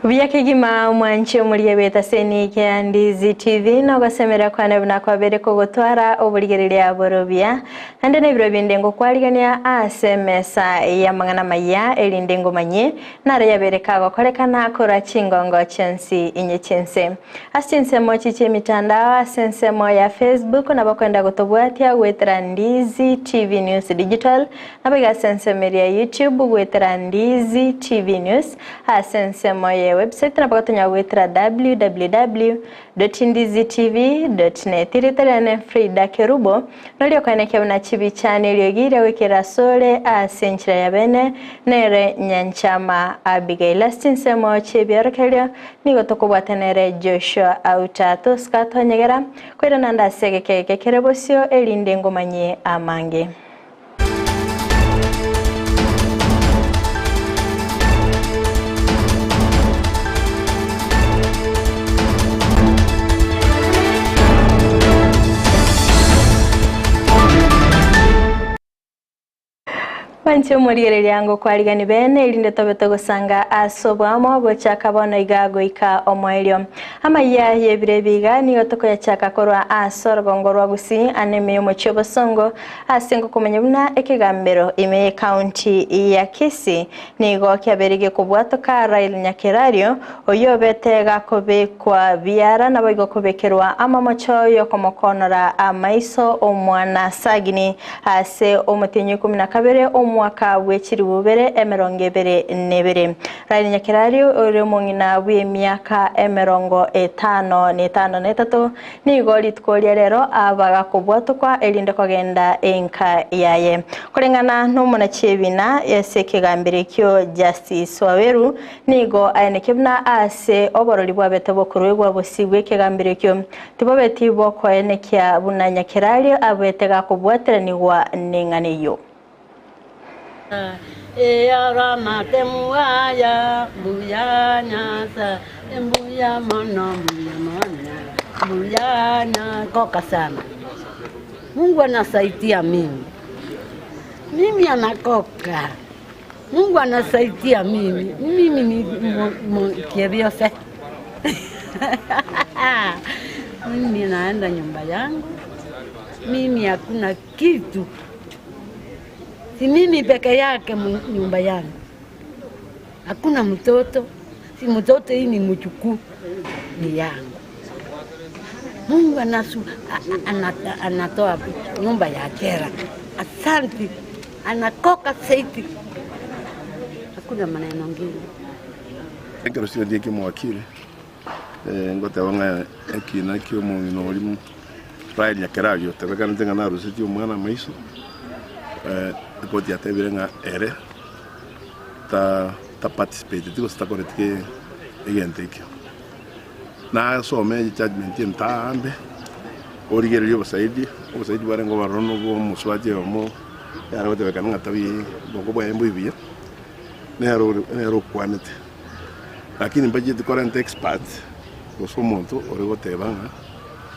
Buya kegima omwanchi omoria bw'etaseni kia Ndizi TV nogosemeria kwane buna kwabere kogotwara oborigereria borobia naende nebiro binde ngokwarigania ase emesa y'amang'ana amaya erinde ngomanyie naro yabere kagokorekana korwa chingongo chionsi inye chi'ense. Ase chinsemo echi chi'emitandao ase ensemo ya Facebook nabo okoenda gotobwatia goetera Ndizi TV News Digital nabo iga ase ensemo eria ya YouTube goetera Ndizi TV News ase ensemo ye website nabo gotonyora goetera www.ndizitv.net. Erieta riane Frida Kerubo noria okoenekia buna chibicha na eriogi riria goikera asore ase enchera ya bene nere Nyanchama Abigail. Ase chinsemo chi'ebiorokererio Nigo tokobwata nere Joshua Auta tosika twanyegera, koirana ande ase egeka eke kere bosio, erinde ngomanyie amange. Mwanche omorigereria ngokwarigani bene, erinde tobe togosanga ase oboamo gochaka bono iga goika omoerio. Amayia y'ebiro ebi iga nigo tokoyachaka korwa ase orogongo rwa Gusii ane ime y'omochie obosongo ase ngokomanya buna ekegambero ime y'ecounty ya Kisii nigo kiabeire gekobwatoka Rael Nyakerario oyio obete gakobekwa biara naboigo kobekerwa amamocho y'okomokonora amaiso omwana Sagini Ase omotienyi o ikomi na kabere omwaka bwe chilifu ibere emerongo ebere nebere, Raeli Nyakerario, ore omong'ina bw'emiaka emerongo etano na etano na etato, nigo rituko ria rero aba gakobwatokwa erinde kogenda enka yaye. Koreng'ana nomonachi ebina ase ekegambero ekio Justice Waweru nigo aenekia buna ase oborori bwabete bokoruegwa bosio bw'ekegambero ekio Tibobeti bokoenekia buna nyakerario abete gakobwateranigwa neng'ana eyio. Mungu anasaidia mimi, mimi anakoka. Mungu anasaidia mimi, mimi ni kivyose. Mimi naenda nyumba yangu, mimi hakuna kitu, si mimi peke yake nyumba yangu, hakuna mtoto, si mtoto hii ni mjukuu, ni yangu. Mungu anasu, anatoa nyumba ya kera. Asante, anakoka saiti, hakuna maneno ngine. Ekero chiria ekemwakire, ngoteba ng'a ekina ki'omong'ina oria Raeli Nyakerario otebekanete ng'a narusetie omwana amaiso, ekoti yatebire ng'a ere ta taparticipateti gose takoreti ke egento ekio. Nasome ejudgement entaambe, origererie obosaidi, obosaidi bwarenge obororo na obwa omosubati oyomo yare gotebekana ng'a tabi boko bwaye mbori buya, nere ore nere okwanete. Lakini mbacheti korenta expert gose omonto ore goteba ng'a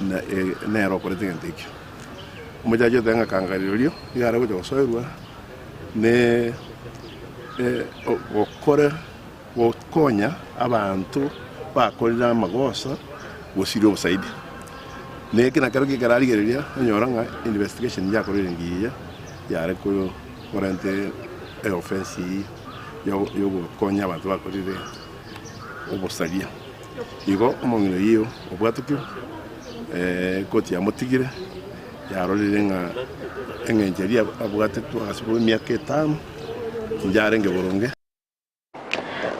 na nere okorete egento ekio. Omochache oteba ng'a kanga rirorio nigo are gocha gosoerwa ne gokora. Gokonya abanto bakorire amagoso gosiria obosaidi. Na eke nakerokio ekero arigereria onyora ng'a investigation yakorire engiya yare korenta eoffense eyio yogokonya abanto bakorire obosaria. Igo omong'ina oyio obwatokirwe, ekoti yamotigire yarorire ng'a eng'encho eria abwatetwe ase emiaka etano yarenge boronge.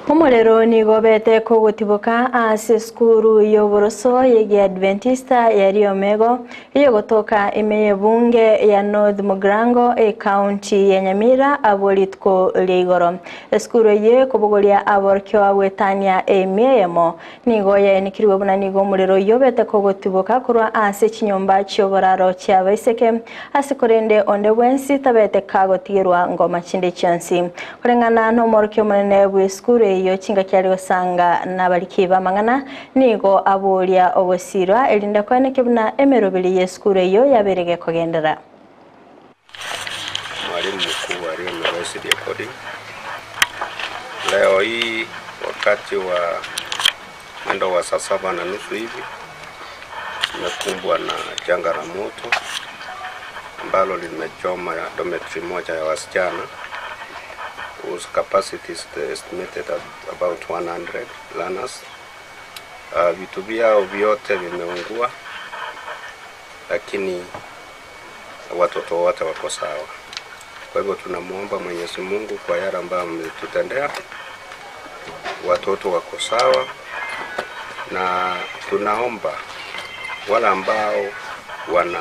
Omorero nigo obete kogotiboka ase esukuru y'oboroso y'Egeadventista ya Riomego eyogotoka ime y'ebunge ya North Mugirango ekaunti ya Nyamira abwo rituko ria igoro. Esukuru eye ekobogoria aborokigwa goetania emia eyemo Nigo yaenikirwe buna nigo omorero oyio obete kogotiboka korwa ase chinyomba chi'oboraro chi'abaiseke, ase korende onde bwensi tabete kagotigerwa ngoma chinde chionsi. Koreng'ana nomorokia omonene bw'esukuru eyio chingaki are gosanga nabariki b'amang'ana, nigo aboria ogosiirwa, erinde koenekia buna emeroberi y'esukuru eyio yabeire gekogenderera. Mwalimu mkuu wa Rio University Recording. Leo hii. Wakati wa mwendo wa saa saba na nusu hivi tumekumbwa na janga la moto ambalo limechoma dormitory moja ya wasichana whose capacity is estimated at about 100 learners. Vitu vyao vyote vimeungua, lakini watoto wote wako sawa. Kwa hivyo tunamwomba Mwenyezi Mungu kwa yale ambayo ametutendea, watoto wako sawa, na tunaomba wale ambao wana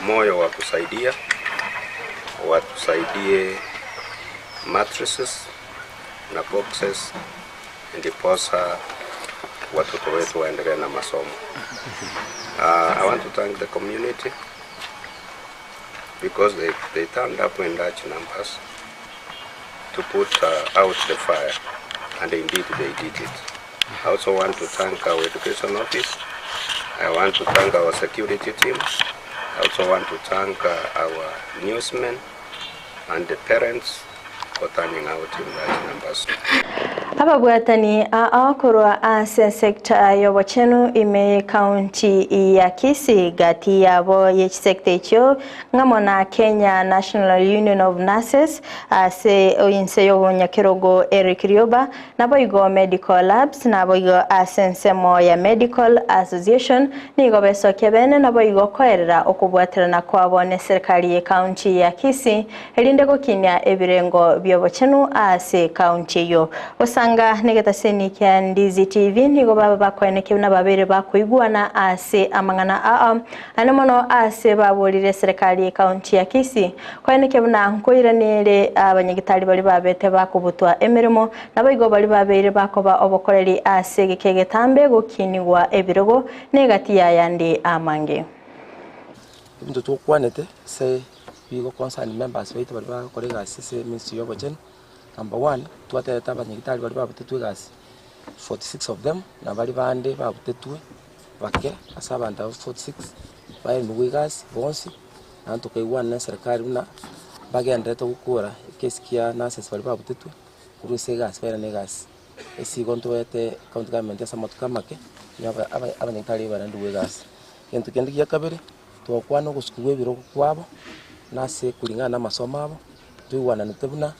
moyo wa kusaidia watusaidie mattresses na boxes, ndiposa watoto wetu waendelee na masomo. I want to thank the community because they turned up in large numbers to put out the fire, and indeed they did it. I also want to thank our education office. I want to thank our security team. I also want to thank our newsmen and the parents for turning out in large numbers. Ababwatani akorwa ase sector y'obochenu ime county ya Kisii gati yabo y'echisekta ekyo ng'amo na Kenya National Union of Nurses ase inse y'obonyakerogo Eric Rioba nabo igo Medical Labs nabo igo ase ensemo ya Medical Association nigo besokia bene nabo igo koerera okobwaterana kwabo ne serikali ye county ya Kisii erinde gokinia ebirengo by'obochenu ase county eyo osanga negetaseni kia Ndizi TV nigo baba bakoeneke na babere bakoigwana ase amang'ana aa ane mono ase baborire serikali ye county ya Kisii koeneke buna nkoiranere abanyagitari bari babete bakobutwa emirimo nabo igo bari babeire bakoba obokoreri ase geke getambe gokinigwa ebirogo negati yayandi amange. Ebinto twokwanete se bigo concern members baitu bari bagokora egasi ase ministry y'obochenu. Number one, twaterete abanyagitari bari babutetwe egasi 46 of them, na bari bande babutetwe bake ase abanto abo 46 baenigwe egasi bonsi, naende tokaigwana na serikali buna bagenderete gokora ekesi kia nurses bari babutetwe korwa ase egasi bairane egasi. Ase igo ntobwate county government ase amatuko amake, nigo abanyagitari barendigwe egasi. Egento kende gia kabere, twakwana ogosukiwa ebirogo kwabo, nase kulingana na amasomo abo, toigwananete buna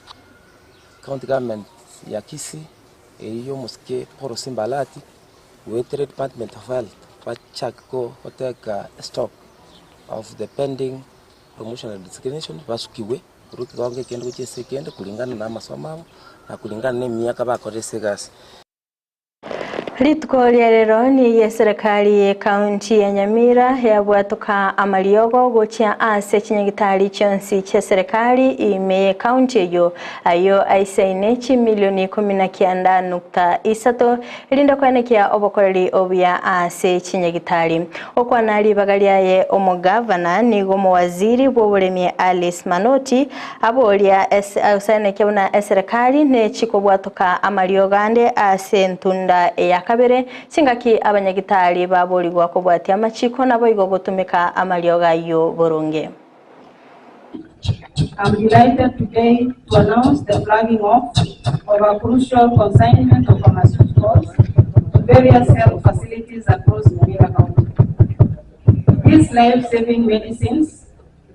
county government ya Kisii eyo omosike Paul Simba Arati goetera Department of Health bachake goteka stock of the pending promotion and resignation basukiwe korwa ekegongo ekende gochia ase ekende kulingana na amasomo abo na kulingana na emiaka bakorire ase egasi. Rituko ria rero ni ye serikali ye county ya Nyamira yabwatuka amariogo gochia ase chinyagitari chionsi chia serikali ime ye county eyo ayo aisaine chimilioni 19.3 erinda kwenekia obokoreri obuya ase chinyagitari. Okwana ribaga riaye omogavana nigo omowaziri bw'oboremi Alice Manoti aboria osanekia buna eserikali nechikobwatuka amariogo ande ase entunda ya kabere chingaki abanyagitari baborigwa kobwatia amachiko nabo igo gotumika amariogo ayo boronge. I'm delighted today to announce the flagging off of a crucial consignment of pharmaceuticals to various health facilities across Nyamira County. These life-saving medicines,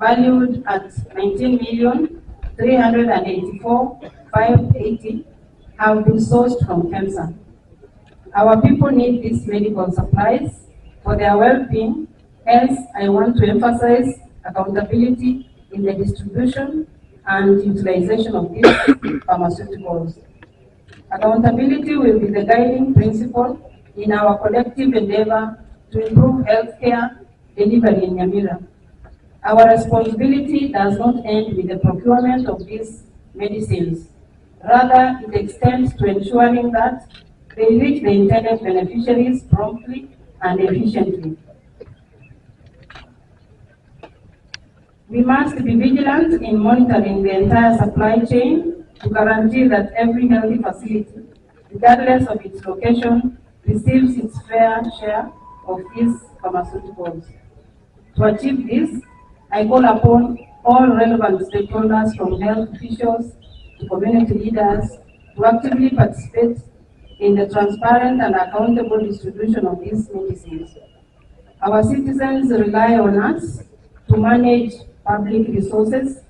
valued at 19,384,580, have been sourced from KEMSA. Our people need these medical supplies for their well-being. Hence, I want to emphasize accountability in the distribution and utilization of these pharmaceuticals. Accountability will be the guiding principle in our collective endeavor to improve healthcare delivery in Nyamira. Our responsibility does not end with the procurement of these medicines. Rather, it extends to ensuring that they reach the intended beneficiaries promptly and efficiently. We must be vigilant in monitoring the entire supply chain to guarantee that every healthy facility, regardless of its location, receives its fair share of these pharmaceuticals. To achieve this, I call upon all relevant stakeholders, from health officials to community leaders, to actively participate in the transparent and accountable distribution of these medicines. Our citizens rely on us to manage public resources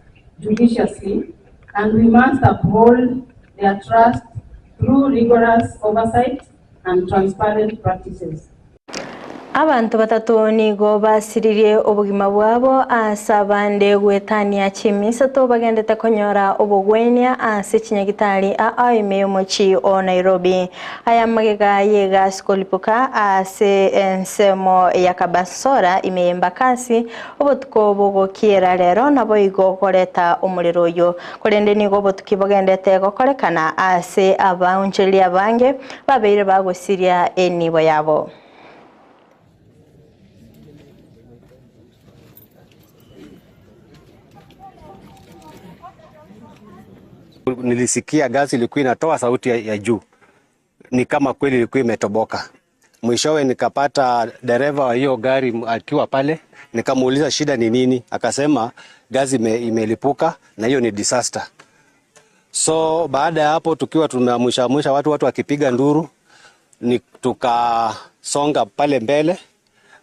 judiciously, and we must uphold their trust through rigorous oversight and transparent practices. Abanto batato nigo basiririe obogima bwabo ase abande goetania chimisato bagendete konyora obogwenia ase chinyagitari aa ime y'omochie o Nairobi. Aya magega y'egasi kolipuka ase ensemo ya Kabasora ime y'Embakasi obotuko bogokiera rero naboigo koreta omorero oyio. Korende nigo obotuki bogendete gokorekana ase abaonchoreria abange babeire bagosiria enibo yabo. Nilisikia gasi ilikuwa inatoa sauti ya, ya juu, ni kama kweli ilikuwa imetoboka. Mwishowe nikapata dereva wa hiyo gari akiwa pale, nikamuuliza shida ni nini, akasema gasi ime, imelipuka na hiyo ni disaster. So baada ya hapo tukiwa tumeamsha watu, watu wakipiga nduru ni tukasonga pale mbele,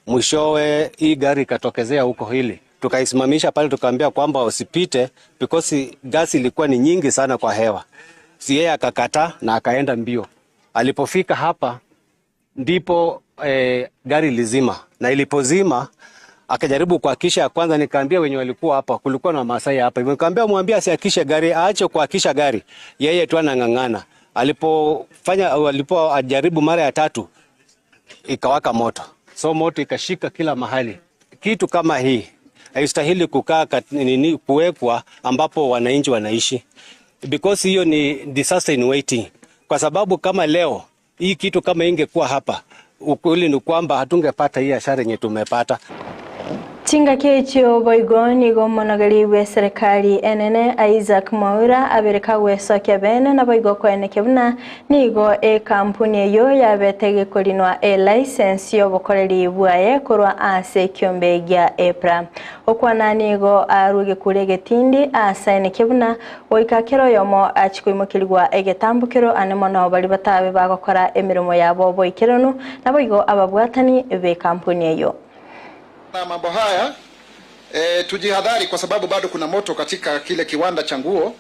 mwishowe hii gari ikatokezea huko hili tukaisimamisha pale, tukaambia kwamba usipite because gasi ilikuwa ni nyingi sana kwa hewa. Si yeye akakataa na akaenda mbio. Alipofika hapa ndipo eh, gari lizima, na ilipozima akajaribu kuhakisha ya kwanza. Nikaambia wenye walikuwa hapa, kulikuwa na Masai hapa hivyo, nikaambia mwambie asihakishe gari, aache kuhakisha gari, yeye tu anang'ang'ana. Alipofanya alipoajaribu mara ya tatu ikawaka moto, so moto ikashika kila mahali. Kitu kama hii haistahili kukaa nini, kuwekwa ambapo wananchi wanaishi because hiyo ni disaster in waiting, kwa sababu kama leo hii kitu kama ingekuwa hapa, ukweli ni kwamba hatungepata hii hasara yenye tumepata. Chingaki echio boigo nigo omonogeri bwe serikali enene Isaac Mwaura abereka gwesokia bene na boigo koenekia buna nigo ekampuni eyo yabete gekorinwa elicense y'obokoreri bwaye korwa ase ekiombe gia EPRA. Okwana nigo aruge kure egetindi ase aenekia buna goika kero oyomo achikoimokerigwa egetambokero ane mono bari batabe bagokora emirimo yabo boikeranu na boigo ababwatani b'ekampuni eyo. Na mambo haya e, tujihadhari kwa sababu bado kuna moto katika kile kiwanda cha nguo,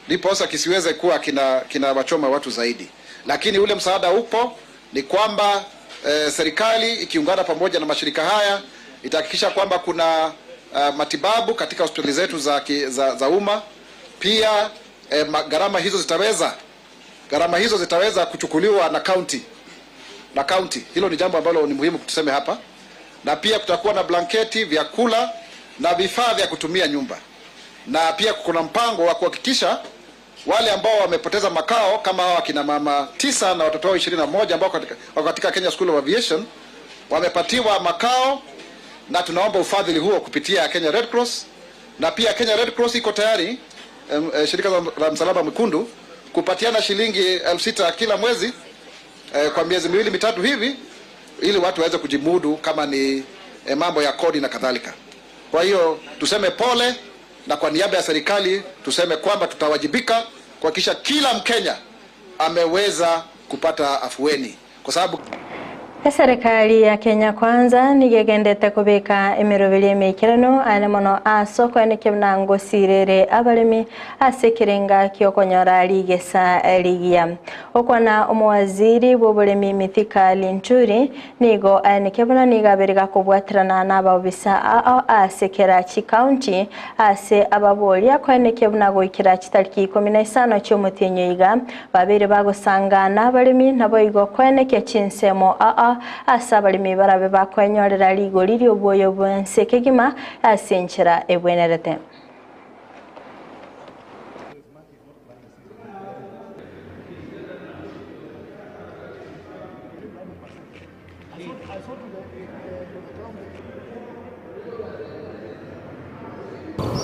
ndiposa kisiweze kuwa kina kinawachoma watu zaidi. Lakini ule msaada upo, ni kwamba e, serikali ikiungana pamoja na mashirika haya itahakikisha kwamba kuna uh, matibabu katika hospitali zetu za, za, za umma. Pia e, gharama hizo zitaweza gharama hizo zitaweza kuchukuliwa na county na county. Hilo ni jambo ambalo ni muhimu tuseme hapa na pia kutakuwa na blanketi, vyakula na vifaa vya kutumia nyumba, na pia kuna mpango wa kuhakikisha wale ambao wamepoteza makao kama hawa akina mama tisa na watoto wao 21 ambao wako katika Kenya School of Aviation wamepatiwa makao, na tunaomba ufadhili huo kupitia Kenya Red Cross, na pia Kenya Red Cross iko tayari eh, shirika la Msalaba Mwekundu kupatiana shilingi 6,000 kila mwezi eh, kwa miezi miwili mitatu hivi ili watu waweze kujimudu kama ni eh, mambo ya kodi na kadhalika. Kwa hiyo tuseme pole, na kwa niaba ya serikali tuseme kwamba tutawajibika kuhakikisha kila Mkenya ameweza kupata afueni kwa sababu Eserikali ya Kenya Kwanza nigegendete kubika emiroberi emeikerano ane mono ase okoenekia buna ngosirere abaremi ase ekerenga kiokonyora rigesa rigiya. Okwana omowaziri bwa oboremi Mithika Linturi nigo aenekia buna nigo abere gakobwaterana na abaobisa ao ase kera chikaunti ase ababoria koenekia buna goikera chitariki 15 chiomotienyo iga babere bagosangana abaremi nabo igo koenekia chinsemo aa ase abaremi barabe bakwenyorera rigori ri'obwoyo bwense kegima ase enchera ebwenerete.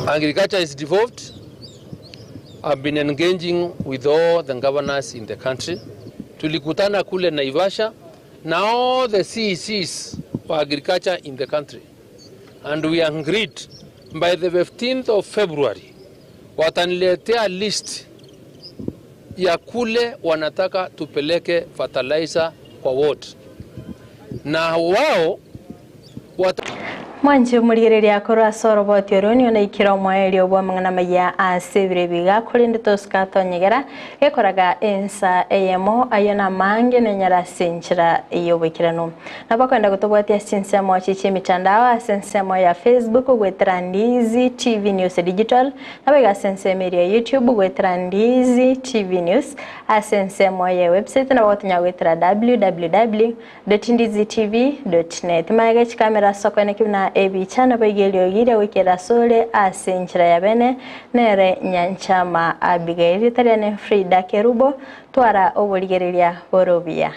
Agriculture is devolved. I've been engaging with all the governors in the country. Tulikutana kule Naivasha na all the CECs for agriculture in the country. And we agreed by the 15th of February wataniletea list ya kule wanataka tupeleke fertilizer kwa ward, na wao wata Mwanche omorigereria korwa ase oroboti oro nigo naikire omoerio bw'amang'ana amaya ase ebiro ebi iga, korende tosika tonyegera gekoraga ensa eyemo ayio namange nenyare ase enchera y'oboikeranu. Nabo okoenda gotobwatia ase chinsemo echi chi'emitandao ase ensemo ya Facebook goetera Ndizi TV News Digital, Naboigo ase ensemo eria ya YouTube goetera Ndizi TV News, ase ensemo ye website nabo gotonya goetera www.ndizitv.net. Magega echikamera ase okoeneki buna ebicha naboigo eriogi riagoikerera asore ase enchera ya bene nere Nyanchama Abigail. Erieta riane Frida Kerubo, twara oborigereria bore obuya.